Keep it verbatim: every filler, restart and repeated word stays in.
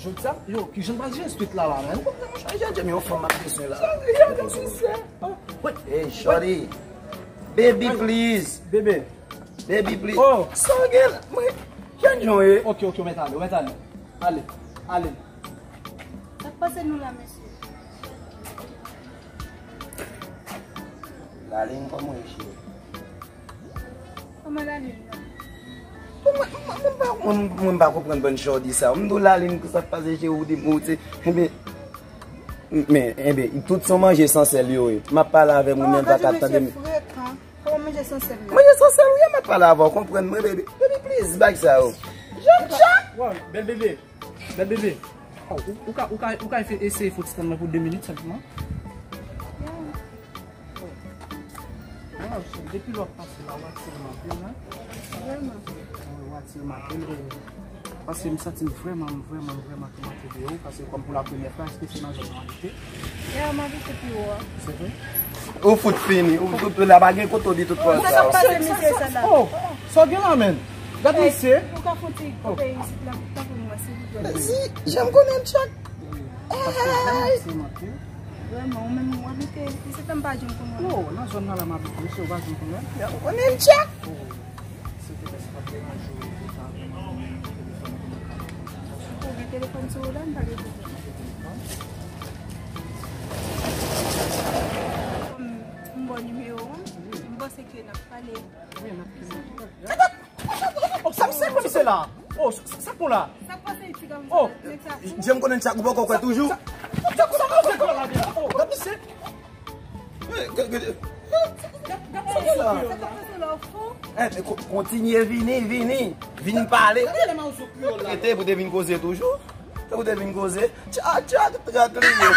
Jodi sa, yo, kijan m pral jere street la la, men? Ou konprann, monchè, Jan Jan, yon fanm m ap bezwen la. Jan Jan, sensè. Hey, shorty. Baby, please. Bebe. Baby, please. Oh. Sa w gen la? Mwen, Jan Jan ye. Ok, ok, ou mèt ale, ou mèt ale. Ale, ale. Sa k pase nou la, mesye? Lalin, kòman w ye, cheri? Kòman Lalin nan? Mwen, mwen, mwen pa, mwen, mwen pa konprann bann shorty sa. M di w Lalin, sa k pase, cheri, ou di, ou di, enben, men, enben, tout se yon manje san sèl yo ye. M ap pale avè moun, men va ka tande m. Kòman manje san sèl la? Manje san sèl, wi, m ap pale avè w, konprann mwen, baby. Baby, please, bay sa yo. Jan Jan! Wow, bèl bebe. Bèl bebe. Oh, ou, ou ka, ou ka, ou ka fè, eseye fè ti tan mwen pou de minit senpleman? Oh. Wow, depi lè w ap pase la, w atire m anpil, wi. Vrèman. Wi, w atire m anpil, wi. Paske m santi m vrèman, m vrèman, m vrèman toumante de ou, paske kòm pou la premyè fwa, èske se nan zòn nan w abite? Ya, m abite pi wo a. Se vre? Ou fout fini, ou fout la, pa gen kote w di tout pawòl sa yo. Sa k ap pase, mesye, sa la? Oh, sa w gen la, menm? Gad misye. Ou ka fè yon ti kanpe isit la, tanpri mwen, silvouplè. Mèsi, jan m konnen tchak. Paske vrèman, se manke. Vrèman, ou menm, ou abite isit la, m pa janm konnen. Non, nan zòn nan la m abite, mesye, ou pa janm konnen. Jan m konnen tchak. Oh. Si w te fè sa pa t deranje w, sa vrèman, ou gen telefòn sou ou la, m pa gen telefòn. Kòm m ba w nimewo w, m panse ke n ap pale. Wi, n ap pale. Oh, sa misye, sa misye la? Oh, sa, sa, sa pou la? Sa k pase, ti gason? Oh, nèg sa fou. Jan m konnen tchak, ou poko kwè toujou? Sa, sa, sa, sa, sa, sa, sa, oh, gad misye. Eh, gade, gade. Gade sa la. Eh, men ko-, kontinye vini, vini. Vin pale. Rete pou te vin koze toujou. Te pou te vin koze. Tchak, tchak, tchak li ye.